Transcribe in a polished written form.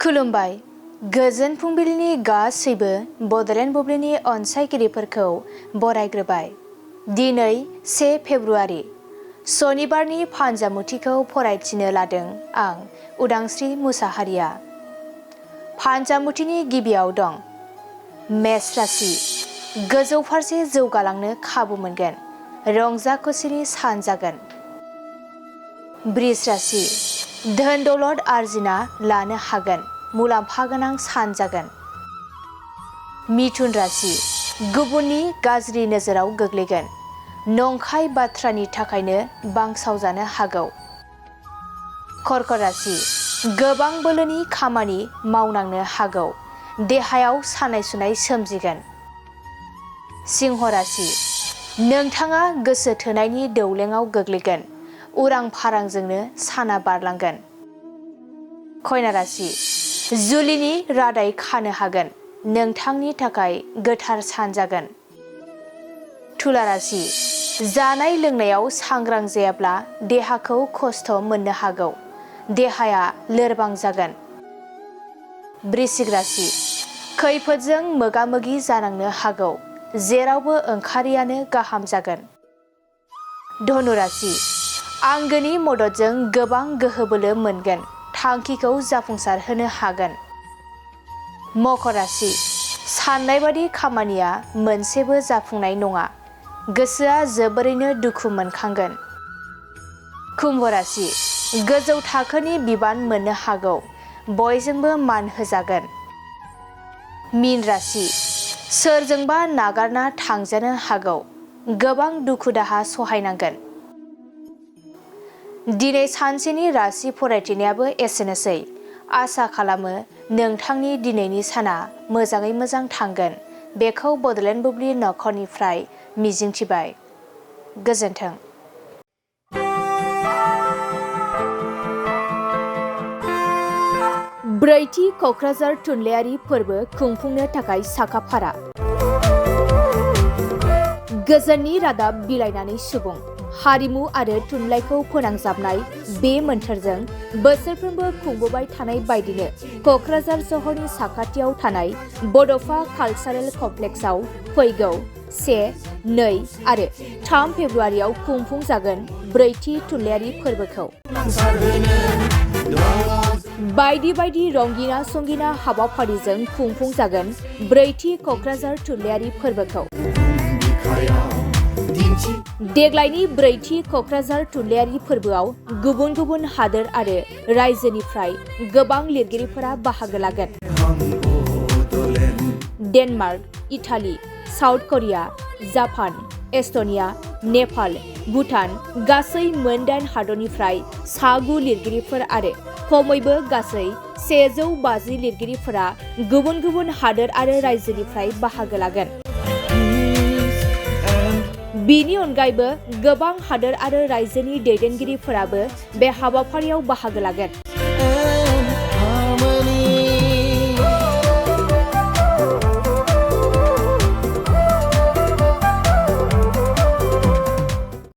खुलुमबाय। गोजोन फुंबिलिनि गासैबो बड'लेण्ड बुब्लिनि अनसायगिरिफोरखौ बरायग्रोबाय। दिनै 1 फेब्रुआरि सनिबारनि फान्जामुथिखौ फरायथिनो लादों आं उदांस्रि मुसाहारिया। फान्जामुथिनि गिबियाव दं मेष राशि, गोजौ फारसे जौगालांनो खाबु मोनगोन, रंजा खुसिनि सान जागोन। बृष राशि, धोन दौलत आरजिना लानो हागोन, मुलाम्फा गोनां सान जागोन। मिथुन राशि, गुबुननि गाज्रि नोजोराव गोग्लैगोन, नंखाय बाथ्रानि थाखायनो बांसावजानो हागौ। कर्कट राशि, गोबां बोलोनि खामानि मावनांनो हागौ, देहायाव सानाय सुनाय सोमजिगोन। सिंह राशि, नोंथाङा गोसो थोनायनि दौलेङाव गोग्लैगोन, उरां फारांजोंनो साना बारलांगोन। कन्या राशि, जुलिनि रादाय खानो हागोन, नोंथांनि थाखाय गोथार सान जागोन। तुला राशि, जानाय लोंनायाव सांग्रां जायाब्ला देहाखौ खस्थ' मोननो हागौ, देहाया लोरबां जागोन। वृश्चिक राशि, खैफोदजों मोगा मोगि जानांनो हागौ, जेरावबो ओंखारियानो गाहाम जागोन। धनु राशि, आंगोनि मददजों गोबां गोहो बोलो मोनगोन, थांखिखौ जाफुंसारहोनो हागोन। मकर राशि, साननाय बादि खामानिया मोनसेबो जाफुंनाय नङा, गोसोआ जोबोरैनो दुखु मोनखांगोन। कुम्भ राशि, गोजौ थाखोनि बिबान मोननो हागौ, बयजोंबो मान होजागोन। मीन राशि, सोरजोंबा नागारना थांजानो हागौ, गोबां दुखु दाहा सहायनांगोन। दिनै सानसेनि राशि फरायथिनायाबो एसेनोसै। आसा खालामो नोंथांनि दिनैनि साना मोजाङै मोजां थांगोन, बेखौ बड'लेण्ड बुब्लि नखरनिफ्राय मिजिंथिबाय। गोजोन्थों। ब्रैथि क'क्राझार थुनलाइयारि फोरबो खुंफुंनो थाखाय साखाफारा। गोजोननि रादाब बिलाइनानै सुबुं हारिमु आरो थुनलाइखौ फोनांजाबनाय बे मोन्थोरजों बोसोरफ्रोमबो खुंबोबाय थानाय बायदिनो क'क्राझार सहरनि साखाथियाव थानाय बड'फा कालचारेल कमप्लेक्सआव फैगौ 1, 2 आरो 3 फेब्रुआरियाव खुंफुंजागोन ब्रैथि थुनलाइयारि फोरबोखौ। बायदि बायदि रंगिना संगिना हाबाफारिजों खुंफुंजागोन ब्रैथि क'क्राझार थुनलाइयारि फोरबोखौ। देग्लायनि ब्रैथि क'क्राझार थुनलाइयारि फोरबोआव गुबुन गुबुन हादोर आरो रायजोनिफ्राय गोबां लिरगिरिफोरा बाहागो लागोन। Denmark, Italy, South Korea, Japan, Estonia, Nepal, Bhutan गासै मोन 8 हादरनिफ्राय सा 9 लिरगिरिफोर आरो खमैबो गासै 150 लिरगिरिफोरा गुबुन गुबुन हादोर आरो रायजोनिफ्राय बाहागो लागोन। बिनि अनगायैबो गोबां हादोर आरो रायजोनि दैदेनगिरिफोराबो बे हाबाफारियाव बाहागो लागोन।